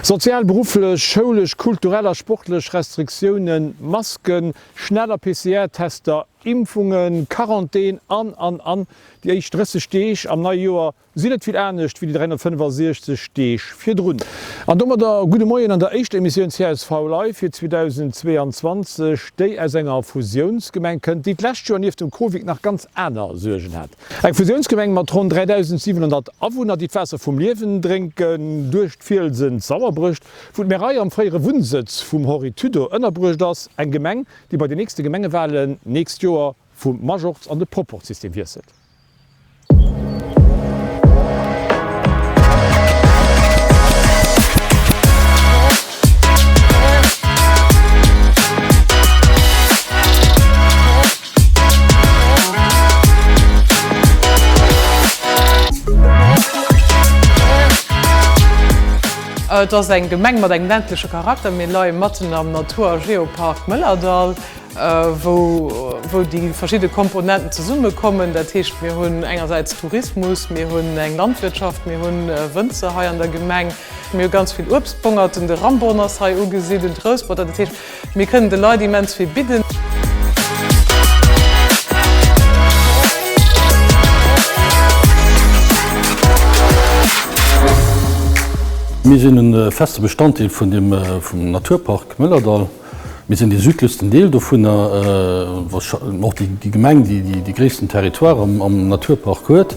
Sozial, berufflech, schoulesch, kulturell a sportlech Restriktiounen, Masken, schneller PCR-Tester, Impfungen, Quarantän an, an, an. Déi éischt 30 Deeg am neie Joer sinn net vill anescht wéi déi 365 Deeg virdrun. An domadder gudde Moien an der éischter Emissioun csv Live fir 2022, déi aus enger Fusiounsgemeng kënnt, déi d'lescht Joer nieft dem Covid nach ganz aner Suergen hat. Eng Fusiounsgemeng mat ronn 3.700 Awunner, déi d'Waasser vum Liewen drénken, duerch d'Fielsen d'Sauer brécht, wou d'Märei am fréiere Wunnsëtz vum Henri Tudor ënnerbruecht ass. Eng Gemeng, déi bei den nächste Gemengewalen nächst Joer vum Majorz an de Proporzsystem wiesselt. Et ass eng Gemeng mat engem ländleche Charakter. Mir leie matten am Natur a Geopark Mëllerdall, wou déi verschidde Komponenten zesummekommen. Dat heescht, mir hunn engersäits Tourismus, mir hunn eng Landwirtschaft, mir hunn Wënzer hei an der Gemeng, mir hu ganz vill Uebstbongerten, de Ramborn ass hei ugesidelt, Rousperter. Dat heescht, Mir kënnen de Leit immens vill bidden. Mir sinn e feste Bestanddeel vun dem vum Naturpark Mëllerdall. Mir sinn dee südlechsten Deel dovunner, och déi Gemeng, déi dee gréissten Territoire am Naturpark huet.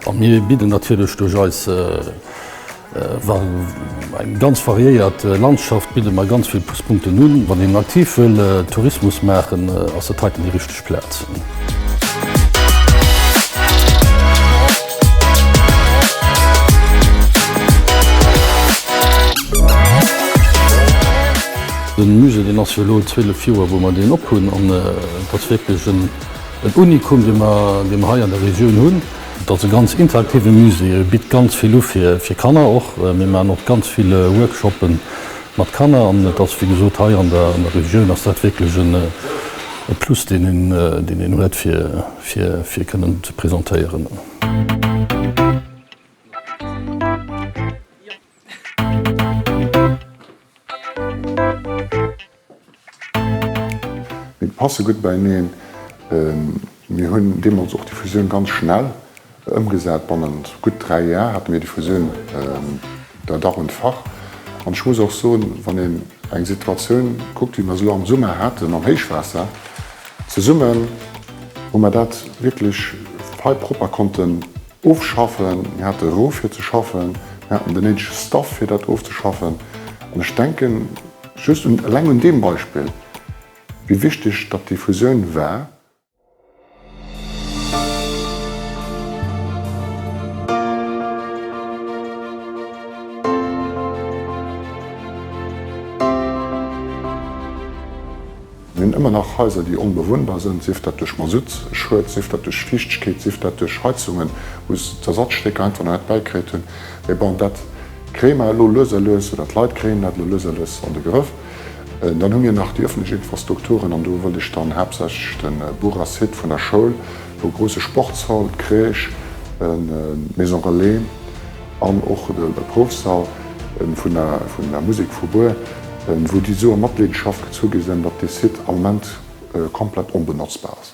A mir bidden natierlech duerch eis Eng ganz variéiert Landschaft bidde mer ganz vill Pluspunkten un. Wann een aktiv wëll Tourismus maachen, ass dat heiten déi richteg Plaz. De Musée deen ass jo elo 12 Joer wou mer deen op hunn an et ass wierklech en Unikum dee mer dee mer hei an der Regioun hunn. Et ass e ganz interaktive Musée, e bitt ganz vill u fir Kanner och. Mir maachen och ganz vill Workshoppe mat Kanner an et ass wéi gesot hei an der Regioun ass dat wierklech e Plus deen een huet fir kënnen ze presentéieren. Mir passe gutt beieneen. Mir hunn deemools och déi Fusioun ganz schnell ëmgesat. Bannent gutt 3 Jar hate mir déi Fusioun der Dach und Fach. An ech muss och soen, wann een eng Situatioun kuckt, wéi mer se elo am Summer haten mam Héichwaasser, zesummen hu mer dat wierklech fei propper konnten Ofschaffen. Mir hate Rou fir ze schaffen, mir haten den néidege Staff fir dat ofzeschaffen. An ech denken just un, eleng un deem Beispill, wéi wichteg datt déi Fusioun war. Mir hunn ëmmer nach Haiser, déi onbewunnbar sënn, sief dat duerch Masuttschued, sief dat duerch Fiichtegkeet, sief dat duerch Heizungen, wou se d'Ersatzstécker einfach nach net bäikritt hunn. Mee bon, dat kréie mer elo lues a lues, oder d'Leit kréien dat elo lues a lues an de Grëff. Dann hu mir nach déi ëffentlech Infrastrukturen, an do wëll ech dann haaptsächlech de Burer Site vun der Schoul, wou e grousse Sportshall, d'Crèche, d'Maison relais an och de Proufsall vun der Musek vu Buer, wou déi esou a Matleedenschaft gezu gi sinn, datt dee Site am Moment komplett onbenotzbar ass.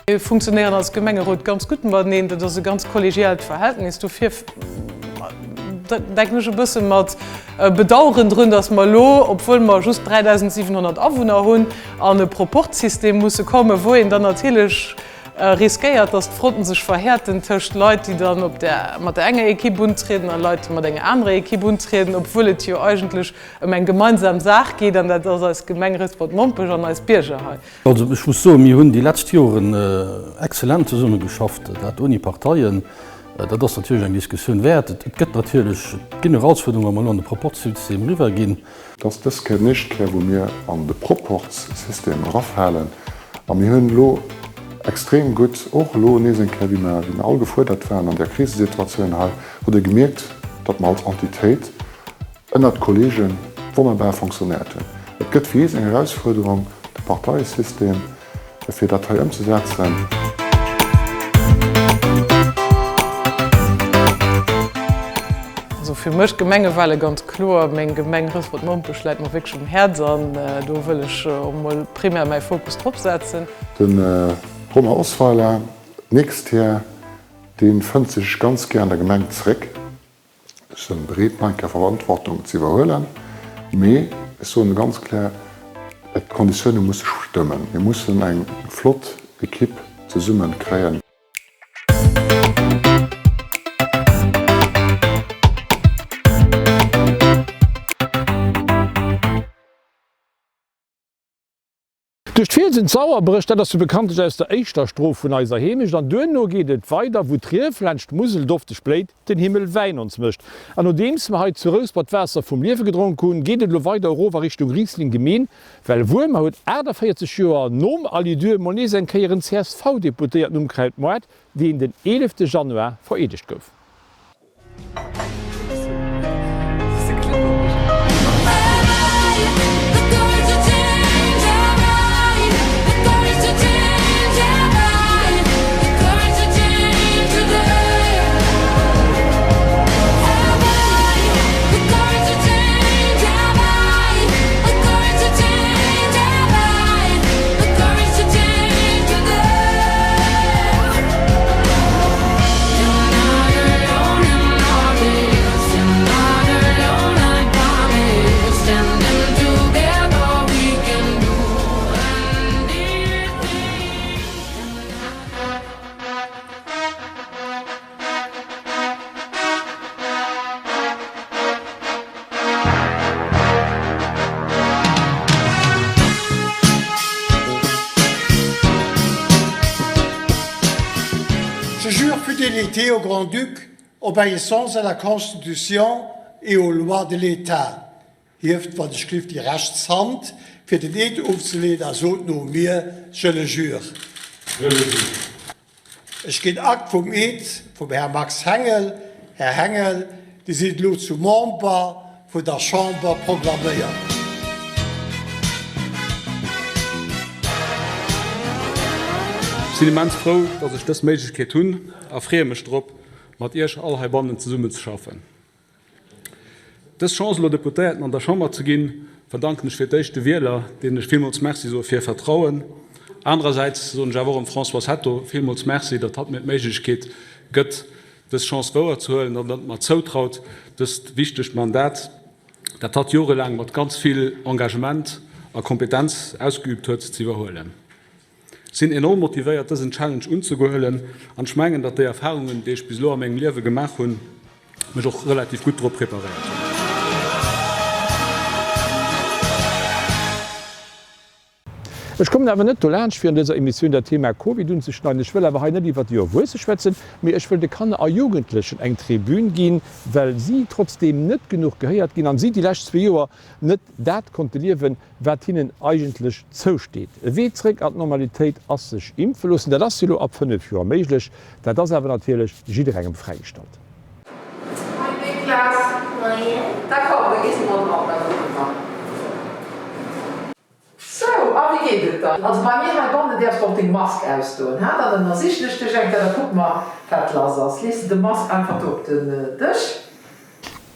Mir funktionéieren als Gemengerot ganz gutt mateneen. Dat ass e ganz kollegiaalt Verhältnis. Dofir denken ech e bësse mat Bedaueren drun, datt mer elo, obwuel mer just 3.700 Awunner hunn, an e Proporzsystem musse kommen, wou een dann natierlech riskéiert, datt d'Fronten sech verhäerten tëscht Leit, déi dann op der, mat der enger Ekipp untrieden a Leit, déi mat enger anerer Ekipp untrieden, obwuel et jo eigentlech ëm eng gemeinsam Saach geet, an dat ass eis Gemeng Rouspert-Mompech an eis Bierger hei. Also ech muss soen, mir hunn déi lescht Joren exzellent zesummegeschafft, dat ouni Parteien. Dat ass natierlech eng Diskussioun wäert. Et gëtt natierlech, et ginn Erausfuerderungen, wa mer elo an de Proporzsystem eriwwerginn. Et ass dës Kéier déi éischt Kéier, wou mir an de Proporzsystem erafalen. A mir hunn elo extrem gutt, och elo nees eng Kéier, wéi mer, wéi mer all gefuerdert waren an där Krisesituatioun hei, hutt Der gemierkt, datt mer als Entitéit ënnert Kollegen. wonnerbar fonctionnéiert hunn. Et gëtt fir eis eng Erausfuerderung, de Parteiesystem, fir dat hei ëmzesetzen. Also fir mech d'Gemengewale ganz kloer. Meng Gemeng Rouspert-Mompech läit mer wierklech um Häerz an do wëll ech och mol primär mäi Fokus drop setzen. De Romain Osweiler, nächst Här, dee fënnt sech ganz gär an der Gemeng zeréck. Ech sinn bereet nach eng Kéier Verantwortung ze iwwerhuelen, mee ech soen ganz kloer, d'Konditioune musse stëmmen. Mir mussen eng flott Ekipp zesumme kréien. Duerch d'Fielsen d'Sauerbréch, dat ass jo bekanntlech aus der éischter Stroph vun eiser Heemecht, an duerno geet et weider, wou d'Rief laanscht d'Musel dofteg bléit, den Himmel Wäin ons mécht. An nodeems mer hei zu Rouspert d'Waasser vum Liewe gedronk hunn, geet et elo weider erof a Richtung Riesling Gemeen, well Wuermer huet 48 Joer nom Aly Duhr mol nees eng Kéier en CSV-Deputéierten um Krautmoart, deen den 11 Januar vereedegt gouf. Je jure fidélité au Grand-Duc, obéissance à la Constitution et aux lois de l'État. Hieft wann ech glift déi rechts Hand fir den Eed ofzeleeën a sot no mir, Je le jure. Je le jure. Ech ginn Akt vum Eed vum Här Max Hengel. Här Hengel, Dir sidd elo zu Member vun der Chamber proklaméiert. Ech sinn immens frou, dass ech dës Méiglechkeet hunn a freeë mech drop, mat Iech all heibannen zesummenzeschaffen. Dës Chance, elo Deputéierten an der Chamber ze ginn, verdanken ech fir d'éischt de Wieler, deenen ech villmools Merci soe fir hir Vertrauen. Anerersäits soen ech awer och dem Françoise Hetto villmools Merci, datt hatt mir d'Méiglechkeet gëtt, dës Chance wouerzehuelen an datt et mer zoutraut, dëst wichtegt Mandat, dat hatt jorelaang mat ganz vill Engagement a Kompetenz ausgeübt huet, ze iwwerhuelen. Sinn enorm motivéiert dësen Challenge unzegohuelen an ech mengen datt déi Erfahrungen déi ech bis elo a mengem Liewe gemaach hunn mech och relativ gutt drop preparéiert hunn. Ech kommen awer net dolaanscht fir an dëser Emissioun dat Thema Covid unzeschneiden. Ech wëll awer hei net iwwert déi Erwuesse schwätzen, mee ech wëll de Kanner a Jugendlechen eng Tribün ginn, well si trotzdeem net genuch gehéiert ginn an si déi lescht zwee Joer net dat konnte liewen, wat hinnen eigentlech zousteet. E Wee zréck an d'Normalitéit ass sech impfe loossen. Dat ass jo elo ab 5 Joer méiglech. Dat ass awer natierlech jidderengem fräigestallt. Moien Niklas. Moien. Da komm, da gees de mat eran, da kucke mer. Sou, a wéi geet et dann? Also bei mir heibannen däerfs de och deng Mask ausdoen, ha? Dann ënnersichen ech dech eng Kéier, da kucke mer, wat lass ass. Lees de de Mask einfach do op den Dësch.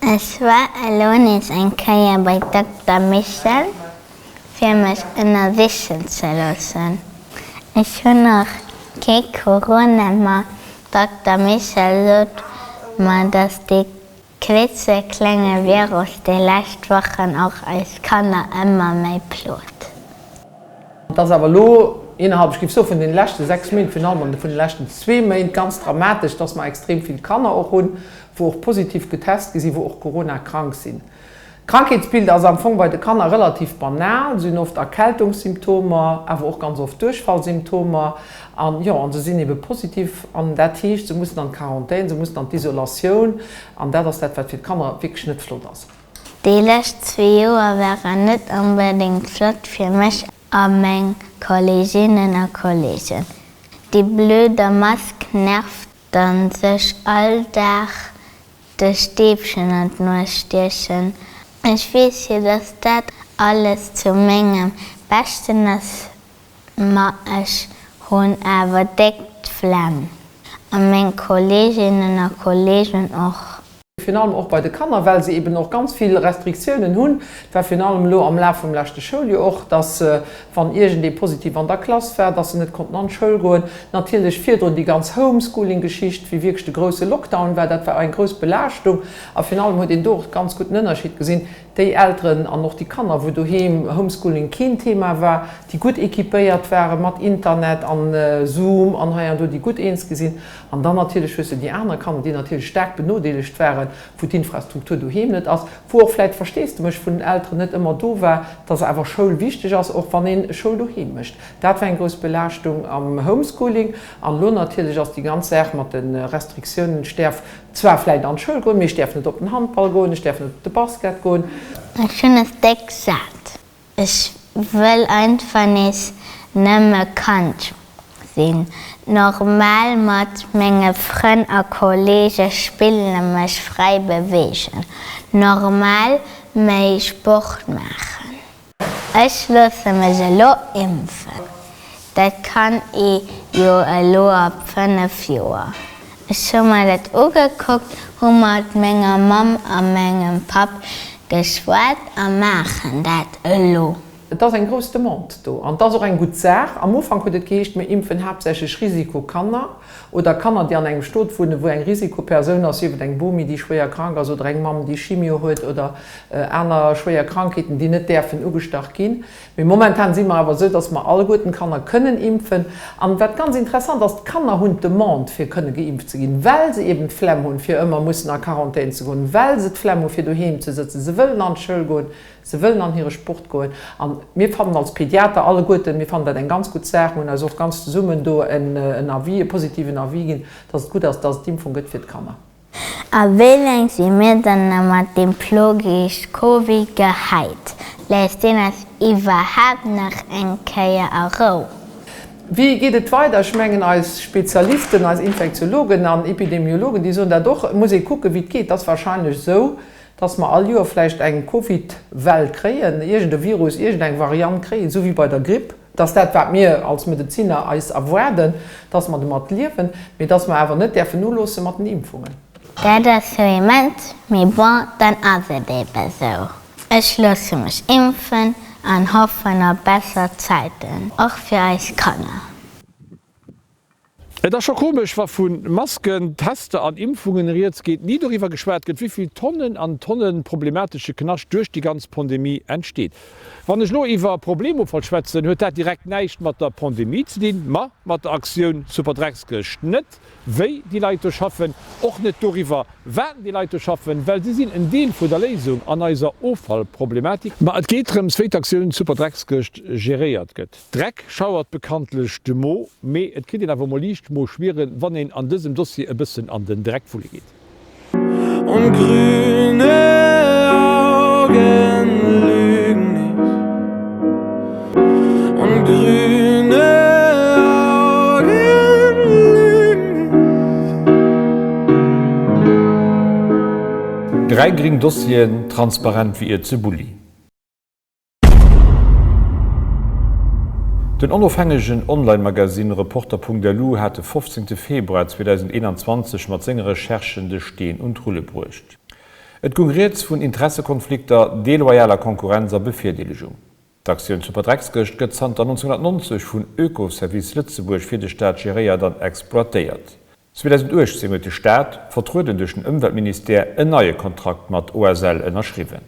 Ech war elo nees eng Kéier bei Dokter Michel fir mech ënnersichen ze loossen. Ech hunn nach kee Corona, ma Dokter Michel sot mer, dass dee klitzeklenge Virus déi lescht Wochen och eis Kanner ëmmer méi plot. Et ass awer elo innerhalb, ech géif soen, vun deene leschte 6 Méint, virun allem an vun de leschten zwee Méint ganz dramatesch, dass mer extrem vill Kanner och hunn, wou och positiv getest gi sinn, wou och coronakrank sinn. D'Krankheetsbild ass am Fong bei de Kanner relativ banal, se hunn oft Erkältungssymptomer, awer och ganz oft Duerchfallsymptomer an, jo, an se sinn ebe positiv an dat heescht, se mussen an d'Quarantän, se mussen an d'Isolatioun an dat ass dat, wat fir d'Kanner wierklech net flott ass. Déi lescht zwee Joer waren net onbedéngt flott fir mech a meng Kolleeginnen a Kolleegen. Déi blöder Mask nervt dann sech all Dag de Stäbchen an d'Nues stiechen. Ech weess jo, dass dat alles zu mengem Beschten ass, ma ech hunn awer déck d'Flemm. A meng Kolleeginnen a Kolleegen och. Virun allem och bei de Kanner, well se eben och ganz vill Restriktiounen hunn. Et war virun allem elo am Laf vum leschte Schouljoer och, dass wann iergendee positiv an der Klass war, dass se net konnten an d'Schoul goen. Natierlech virdrun déi ganz Homeschooling-Geschicht, wéi wierklech de grousse Lockdown war, dat war eng grouss Belaaschtung. A virun allem huet een do och ganz gutt den Ënnerscheed gesinn, déi Elteren an och déi Kanner, wou doheem Homeschooling keen Thema war, déi gutt équipéiert ware mat Internet an Zoom an hei an do, déi gutt eens gi sinn. An dann natierlech hues de déi aner Kanner, déi natierlech staark benodeelegt waren, wou d'Infrastruktur doheem net ass, wou och vläicht d'Versteesdemech vun den Elteren net ëmmer do war, dass awer Schoul wichteg ass, och wann een Schoul doheem mécht. Dat war eng grouss Belaaschtung am Homeschooling. An elo natierlech ass déi ganz Saach mat de Restriktiounen, ech däerf zwar vläicht an d'Schoul goen, mee ech däerf net op den Handball goen, ech däerf net op de Basket goen. Ech hunn es déck sat. Ech wëll einfach nees nëmme Kand sinn, normal mat menge Frënn a Kolleege spillen a mech fräi beweegen, normal méi Sport maachen. Ech loosse mech elo impfen. Dat kann ee jo elo ab 5 Joer. Ech hu mer dat ugekuckt, hu mat menger Mamm a mengem Papp geschwat a maachen dat elo. Et ass eng grouss Demande do an et ass och eng gutt Saach. Am Ufank huet et geheescht, mir impfen haaptsächlech Risikokanner oder Kanner, déi an engem Stot wunnen, wou eng Risikopersoun ass, sief et eng Bomi, déi schwéier krank ass oder eng Mamm, déi Chimio huet oder aner schwéier Krankheeten, déi net däerfen ugestach ginn. Mee momentan si mer awer esou, dass mer alleguerten d'Kanner kënnen impfen. An wat ganz interessant ass, d'Kanner hunn d'Demande fir kënne geimpft ze ginn, well se eben d'Flemm hunn, fir ëmmer mussen a Quarantän ze goen, well se d'Flemm hu fir doheem ze sëtzen. Se wëllen an d'Schoul goen, se wëllen an hire Sport goen. A mir fannen als Pediater alleguerten, mir fannen dat eng ganz gutt Saach, mir hunn eis och ganz zesummen do en Avis, e positiven Avis ginn, dass et gutt ass, dass et d'Impfung gëtt fir d'Kanner. A wéi laang si mir dann na mat deem Plogeescht Covid gehäit? Léisst deen eis iwwerhaapt nach eng Kéier a Rou? Wéi geet et weider? Ech mengen, eis Spezialisten, eis Infektiologen an Epidemiologen, déi soen dat och, et muss ee kucken, wéi et geet. Et ass warscheinlech esou, dass mer all Joer vläicht eng Covid-Well kréien, iergend e Virus, iergend eng Variant kréien, esou wéi bei der Gripp. Et ass dat, wat mir als Medeziner eis erwaarden, dass mer domat liewen, mee dass mer awer net däerfen noloosse mat den Impfungen. Dat ass jo immens, mee bon, dann ass et ebe sou. Ech loosse mech impfen an hoffen op besser Zäiten, och fir eis Kanner. Et ass scho komesch, wa vu Masken, Tester an Impfungen rieds geet, ni doriwwer geschwat gëtt, wéi vill Tonnen an Tonnen problematesche Knascht duerch déi ganz Pandemie entsteet. Wann ech elo iwwer Problemoffall schwätzen, huet dat direkt näischt mat der Pandemie ze dinn, ma mat der Aktioun Superdreckskëscht. Net wéi déi Leit do schaffen, och net doriwwer, wat déi Leit do schaffen, well si sinn en Deel vun der Léisung an eiser Offallproblematik. Ma et geet drëms, wéi d'Aktioun Superdreckskëscht geréiert gëtt. Dreck schauert bekanntlech de Mo, mee et kritt een awer mol liicht Moschwieren, wann een an dësem Dossier e bëssen an den Dreck wulle geet. Und grüne Augen lügen nicht Und grüne Augen lügen nicht. Dräi gréng Dossieren, transparent wéi Ierze Bulli. Den onofhängegen Online-Magasinn Reporter.lu hat de 15 Februar 2021 mat senge Recherchen de Steen un d'Rulle bruecht. Et goung rieds vun Interessekonflikter, deloyaler Konkurrenz a Bevirdeelegung. D'Aktioun Superdreckskëscht gëtt zanter 1990 vun Oekoservice Lëtzebuerg fir de Staat geréiert an exploitéiert. 2018 huet de Staat, vertrueden duerch den Ëmweltministère, en neie Kontrakt mat OSL ënnerschriwwen.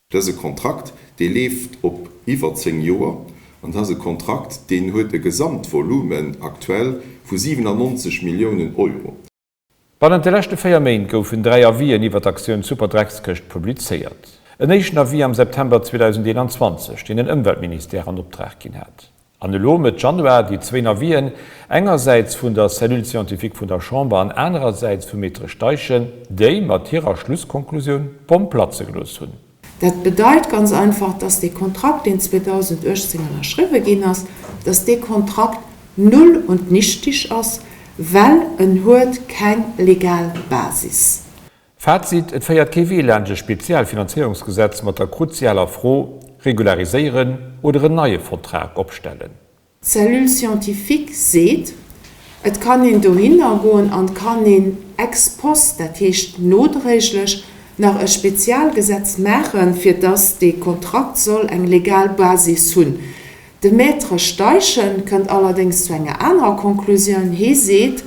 Dëse Kontrakt, dee leeft op iwwer 10 Joer an dat ass e Kontrakt, deen huet e Gesamtvolumen aktuell vu 97 Milliounen Euro. Bannent de leschte 4 Méint goufen 3 Avisen iwwer d'Aktioun Superdreckskëscht publizéiert. En éischten Avis am September 2021, deen den Ëmweltministère an Optrag ginn hat. An elo, Mëtt Januar, déi zwéin Avisen, engersäits vun der Cellule scientifique vun der Chamber an anerersäits vum Maître Steichen, déi mat hirer Schlusskonklusioun d'Bomm platze gelooss hunn. Dat bedeit ganz einfach, dass dee Kontrakt, deen 2018 ënnerschriwwe ginn ass, dass dee Kontrakt null und nichtig ass, well en huet keng legal Basis. Fazit, Et féiert kee Wee laanscht e Spezialfinanzéierungsgesetz mat der kruzialer Fro, regulariséieren oder en neie Vertrag opstellen. D'Cellule scientifique seet, et kann een dohinner goen an kann een ex post, dat heescht nodréiglech, nach e Spezialgesetz maachen, fir dass dee Kontrakt soll eng legal Basis hunn. De Maître Steichen kënnt allerdéngs zu enger anerer Konklusioun. Hee seet,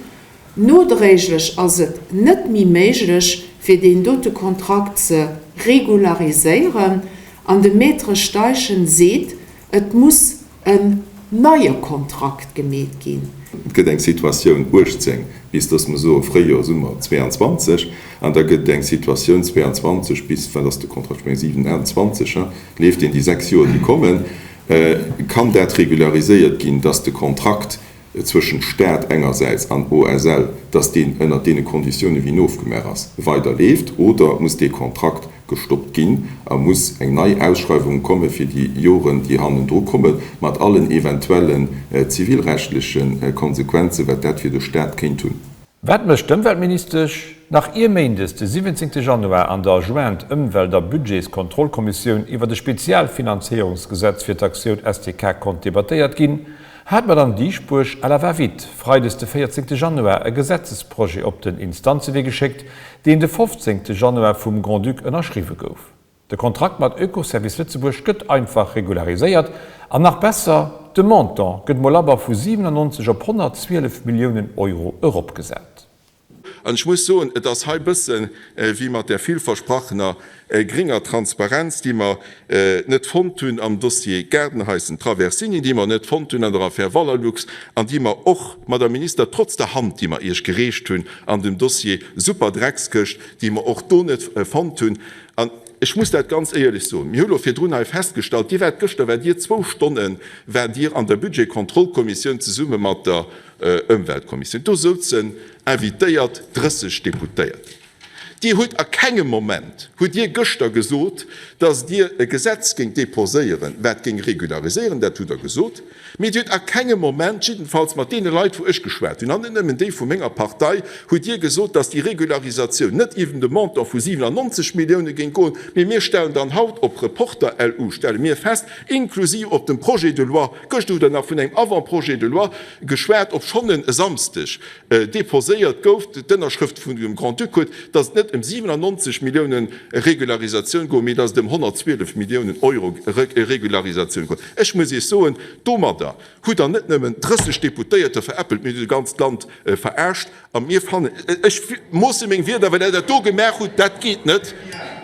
Nodréiglech ass et net méi méiglech, fir deen dote Kontrakt ze regulariséieren. An de Maître Steichen seet, et muss en neie Kontrakt gemeet ginn. Et gëtt eng Situatioun 18 bis, dass mer soe Fréijoer, Summer 22, an da gëtt et eng Situatioun 22 bis, wat ass de Kontrakt, ech mengen 27, hein, leeft deen déi 6 Joer déi kommen. Kann dat regulariséiert ginn, dass de Kontrakt zwëschent Staat engersäits an OSL, dass deen ënnert deene Konditiounen, wéi en ofgemaach ass, weider leeft, oder muss dee Kontrakt gestoppt ginn a muss eng nei Ausschreiwung komme fir déi Joren, déi hannendru kommen, mat allen eventuellen zivilrechtleche Konsequenzen, wat dat fir de Staat kéint hunn? Wat mécht d'Ëmweltministesch? Nach ier méindes de 17 Januar an der Jointe Ëmwelt a Budgetskontrollkommissioun iwwert e Spezialfinanzéierungsgesetz fir d'Aktioun STK konnt debattéiert ginn, hat d'Madame Dieschbourg à la va-vite freides de 14 Januar e Gesetzesprojet op den Instanzewee geschéckt, deen de 15 Januar vum Grand-Duc ënnerschriwwe gouf. De Kontrakt mat Oekoservice Lëtzebuerg gëtt einfach regulariséiert, an nach besser, de Montant gëtt mol labber vu 97 op 112 Milliounen Euro eropgesat. An ech muss soen, et ass hei bësse wéi mat där villversprachener grénger Transparenz, déi mer net fonnt hunn am Dossier Gaardenhaischen Traversini, déi mer net fonnt hunn an der Affär Valorlux an déi mer och, Madame Minister, trotz der Hand, déi mer Iech gereecht hunn an dem Dossier Superdreckskëscht, déi mer och do net fonnt hunn. An ech muss dat ganz éierlech soen, mir hu lo virdrun hei festgestallt, Dir waart gëschter, waart Dir zwou Stonne waart Dir an der Budgetkontrollkommissioun zesumme mat der Ëmweltkommissioun. Do souzen invitéiert 30 Deputéiert. Dir hutt a kengem Moment hutt Dir gëschter gesot, datt Dir e Gesetz géingt déposéieren, wat géing regulariséieren. Dat hutt Der gesot. Mee Dir hutt a kengem Moment, jiddenfalls mat deene Leit, wou ech geschwat hunn, an net nëmmen déi vu menger Partei, hutt Dir gesot, dass déi Regularisatioun net iwwen de Montant vu 97 Millioune géing goen. Mee mir stellen dann haut op Reporter-LU, stelle mir fest, inklusiv op dem Projet de loi, gëschter hutt Der nach vun engem Avant-projet de loi geschwat, obschonn en e Samsdeg déposéiert gouf, d'Ënnerschrëft vun dem Grand-Duc huet, dass et net ëm 97 Milliounen Regularisatioun goe, mee dass et ëm 112 Milliounen Euro Regularisatioun goe. Ech muss Iech soen, domadder hutt Der net nëmmen 30 Deputéierter veräppelt, mee hutt e ganzt Land verarscht. A mir fannen, ech moosse meng Wierder, wat Der dat do gemaach hutt, dat geet net!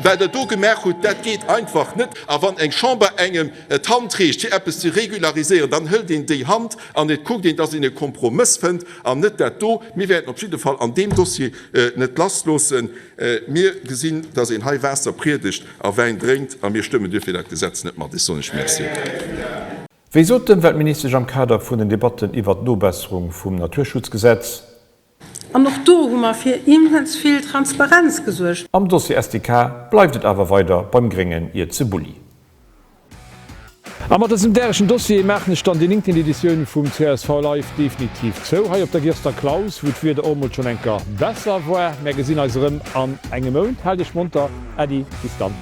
Wat Der do gemaach hutt, dat geet einfach net! A wann eng Chamber engem d'Hand reecht, fir eppes ze regulariséieren, dann hëlt een déi Hand an et kuckt een, dass een e Kompromëss fënnt an net dat do. Mir wäerten op jidde Fall an deem Dossier net lassloossen. Mir gesinn, dass een hei Waasser priedegt a Wäin drénkt a mir stëmmen duerfir dat Gesetz net mat. Ech soen lech Merci. Wéi sot d'Ëmweltministesch am Kader vun den Debatten iwwert d'Nobesserung vum Naturschutzgesetz? An och do hu mer fir immens vill Transparenz gesuergt. Am Dossier SDK bleift et awer weider beim gréngen Ierzebulli. A mat dësem däregen Dossier maachen ech dann déi néngten Editioun vum csv Live definitiv zou, hei op der Girster Klaus, wou d'Wieder och emol schonn enker besser war. Mär gesinn eis erëm an engem Mount. Haalt iech monter. Äddi, bis dann.